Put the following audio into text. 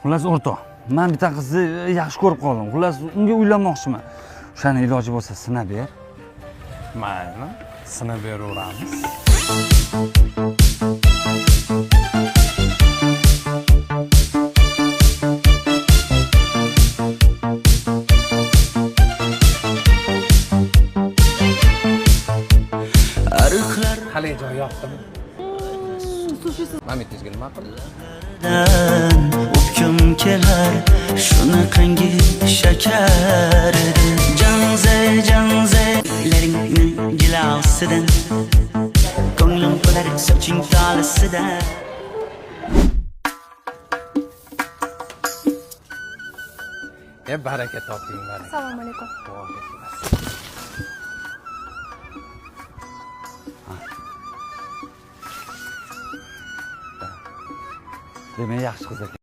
Xullas, o'rtoq, man bitta qizni yaxshi ko'rib qoldim. Xullas, unga uylanmoqchiman. O'shani iloji bo'lsa sinab ber. Mayli, sinab beraveramiz. Haligi joy yoqdimi? Mametingizga nima qildi? O'pkim kelar, shunaqangi shakar edi. Janze, janze, laringni jilosidan ko'nglim qolar soching tolasidan. E, baraka toping, baraka. Assalomu alaykum. Va alaykum assalom. Demak, yaxshi qiz ekan.